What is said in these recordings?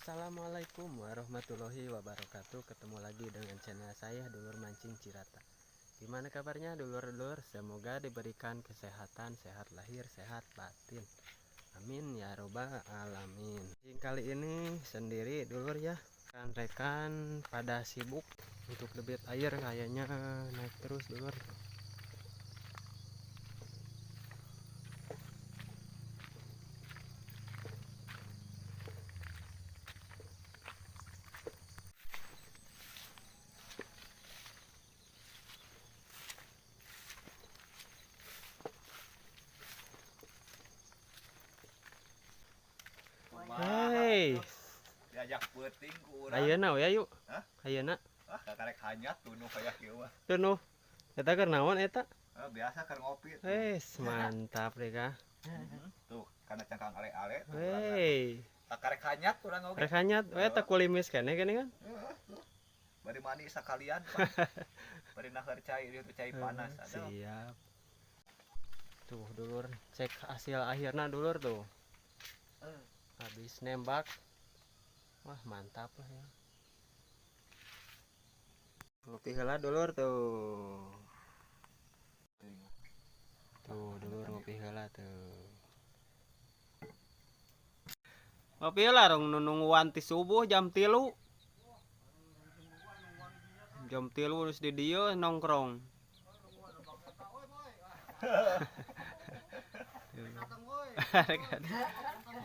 Assalamualaikum warahmatullahi wabarakatuh. Ketemu lagi dengan channel saya, Dulur Mancing Cirata. Gimana kabarnya dulur-dulur? Semoga diberikan kesehatan, sehat lahir, sehat batin. Amin ya robbal alamin. Kali ini sendiri dulur ya. Rekan-rekan pada sibuk untuk debit air kayaknya naik terus dulur. Hei, diajak peuting ku urang. Ayeuna we yuk. Hah? Ayeuna. Ah, kakarek hanyat tunuh kaya kieu mah. Tunuh. Eta keur naon eta? Biasa keur ngopi. Wes, mantap deh kah. Tuh, kana cangkang ale-ale tuh. Hei. Kakarek hanyat urang oge. Rek hanyat, we eta kulimis keneh geuning kan. Heeh, tuh. Bari mandi sakalian, Pak. Bari naheur cai dieu tuh cai panas. Aduh. Siap. Tuh dulur, cek hasil akhirna dulur tuh. Habis nembak. Wah, mantap lah ya. Ngopi heula dulur tuh. Tuh dulur ngopi heula tuh. Ngopi heula rong nungguan ti subuh jam 3. Jam 3 geus di dieu nongkrong.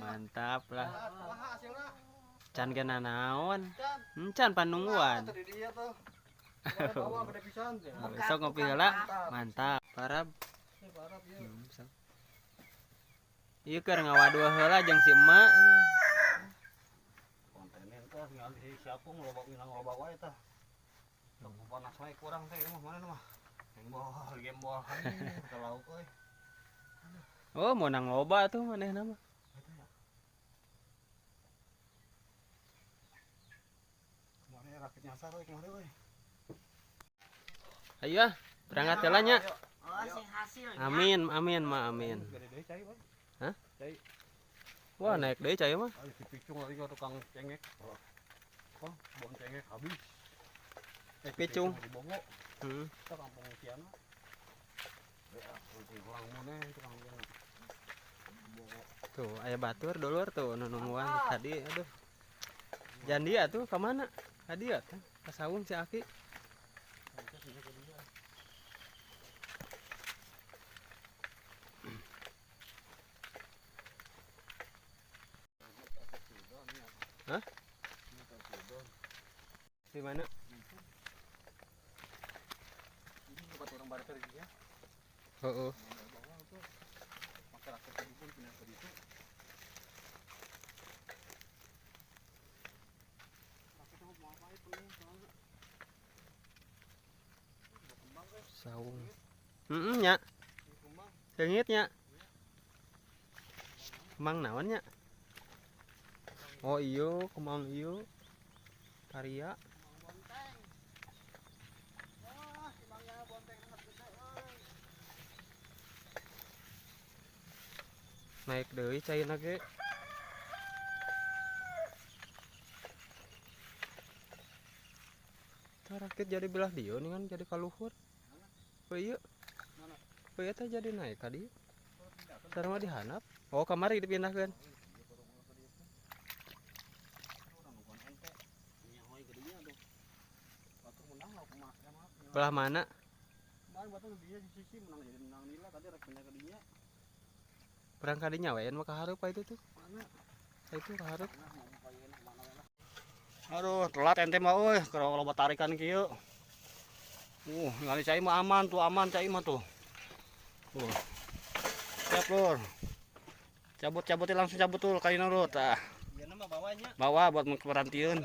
Mantap lah. Can kena naon? Can panungguan. Besok ngopi heula, mantap. Parab. Ieu keur ngawadul heula jeung si emak. Kontenen teh ngali si siapung loba minang loba wae tah. Teu panas wae kurang teh mah mana mah. Gembol, gembol ka lauk euy. Oh, meunang loba tuh manehna mah. Kemarin rakit nyasar euy kemarin euy. Ayo ah, berangkat heula nya. Oh, sing hasil. Amin, amin ma amin. Gede deui cai, Bang. Hah? Cai. Wah, naik deui cai mah. Ayo dipicung lagi ke tukang cengek. Oh, bon cengek habis. Picung. Di Bongo. Kita kampung Ciana. Ya, orang mana tukang Ciana. Bongo. Tuh, aya batur dulur tuh nu nungguan tadi aduh. Jangan dia tuh ke mana? Tadi ya tuh, ke saung si Aki. Hah? Di mana? Ini tempat orang barter ya. Heeh. Pakai raket tadi pun pindah ke situ. Saung. Heeh nya. Seungit nya. Kemang naon nya? Oh iyo, kemang iyo. Karya. Naik deui caina ge. Tah rakit jadi belah dieu nih kan jadi kaluhur. Oh iya. Oh iya teh jadi naik ka dieu. Sareng mah dihanap. Oh kamari dipindahkeun. Belah mana? Perang kadinya we mah kahareup itu tuh. Itu kahareup. Aduh, telat ente mah euy, keur loba tarikan kieu. Ngali cai mah aman tuh, aman cai mah tuh. Siap lur. Cabut-cabutin langsung cabut tuh kaina lur tah. Ieu mah bawanya. Bawa buat perantian.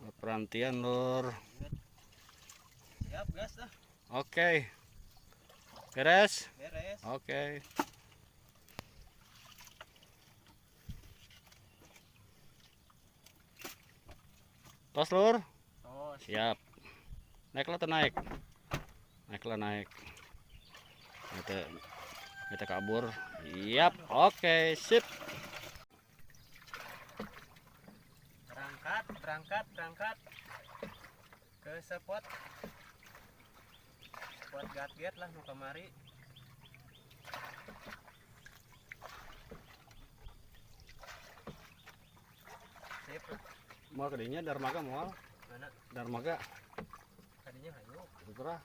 Buat perantian lur. Siap gas dah. Oke. Beres? Beres. Oke. Tos lur? Tos. Siap. Naiklah atau naik? Naiklah naik. Kita kabur. Siap. Oke, sip. Berangkat, berangkat, berangkat ke spot. Spot gatget lah nu kamari. Sip. Mau kadinya darmaga moal? Mana? Darmaga. Kadinya hayu. Putra.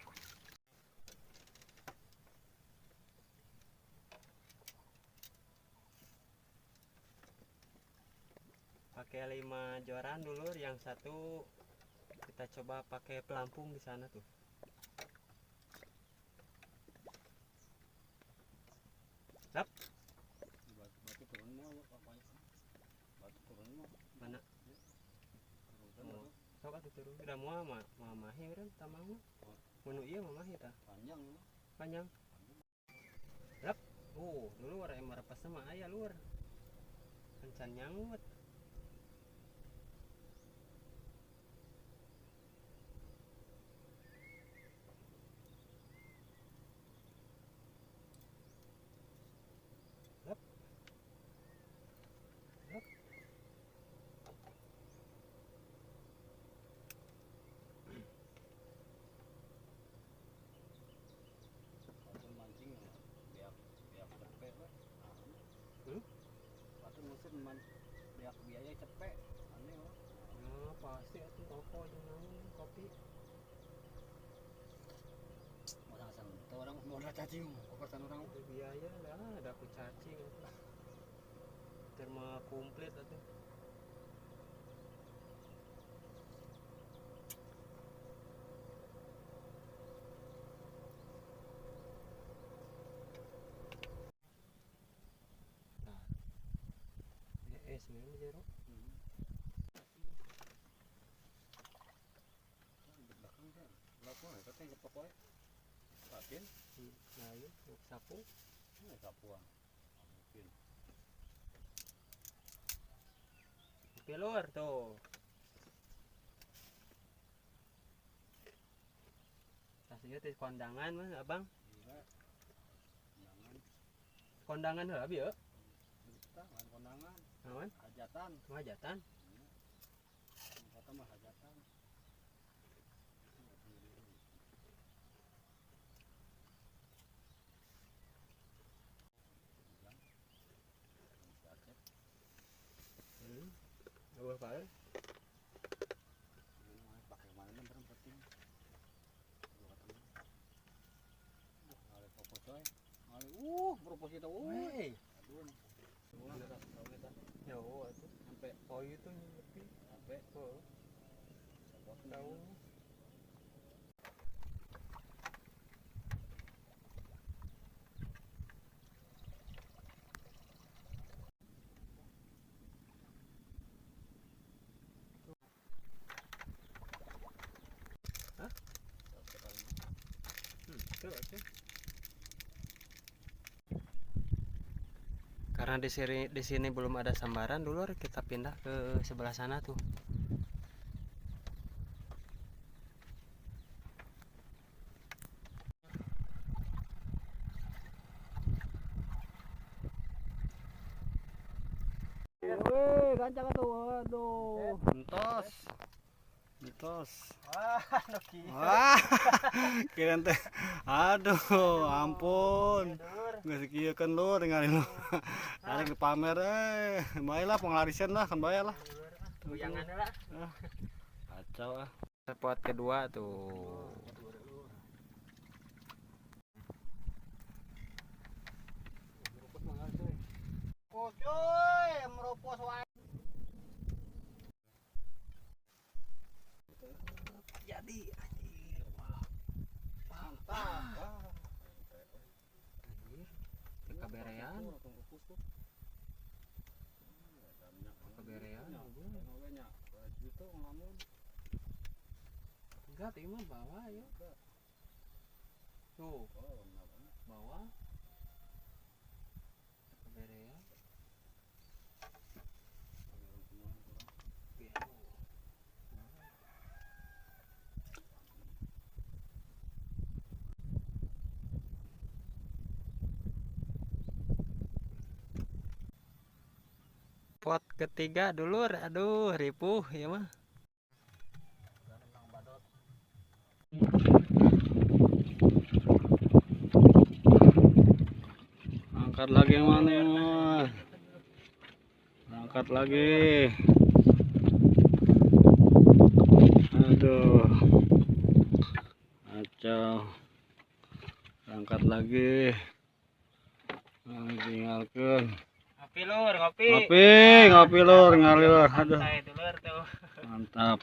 Pakai 5 joran dulur, yang satu kita coba pakai pelampung di sana tuh. Lap. Batu turun mau apa? Batu turun mau. Mana? Oh, sok atuh turun. Udah moal mah mahi urang tamang mah. Mun ieu mah mahi tah. Panjang mah. Panjang. Lap. Oh, dulur emang repasna mah aya lur. Encan nyangut. Biak biaya cepet aneh lah. Nah, pasti itu rokok jeung naon kopi. Mau sang orang mau cacing, kopersan orang. Itu biaya lah, ada ku cacing atuh. Terma komplit atuh. Sebenarnya jero. Di belakang kan. Lapor eta teh nyetok wae. Patin. Nah, ieu sapu. Ini sapuan. Mungkin. Oke lur tuh. Tas ieu teh kondangan mah abang. Iya. Kondangan. Kondangan heula bieu. Kita kondangan. Naon? Hajatan. Hajatan. Iya. Kata mah hajatan. Apa Pak? Pakai mana barang penting. Ngale pokok coy. Ngale propos kita. Wey. Aduh. Ya, oh, itu sampai oh itu lebih sampai oh. Tahu. Hah? Tuh, tuh. Karena di sini belum ada sambaran dulur, kita pindah ke sebelah sana tuh. Wih, gancang tuh, aduh. Entos. Entos. Wah, wah, kirain teh. Aduh, ampun. Nggak sekieu kan lu tinggalin lu. Ada ke pamer baiklah penglarisan lah kan bayar lah. Goyangan lah. Kacau ah. Spot kedua tuh. Coy, meropos wae. Jadi anjir. Wah. Mantap. Anjir. Kaberean. Kaberean. Enggak, ini mah bawah ya. Tuh. Bawah. Kaberean. Pot ketiga dulur, aduh ripuh ya mah. Angkat lagi yang mana ya, Mas? Angkat lagi. Aduh. Kacau. Angkat lagi. Nah, tinggalkan. Ngopi lur, ngopi. Ngopi, ngopi lur, ngali lur. Aduh. Santai dulur tuh. Mantap.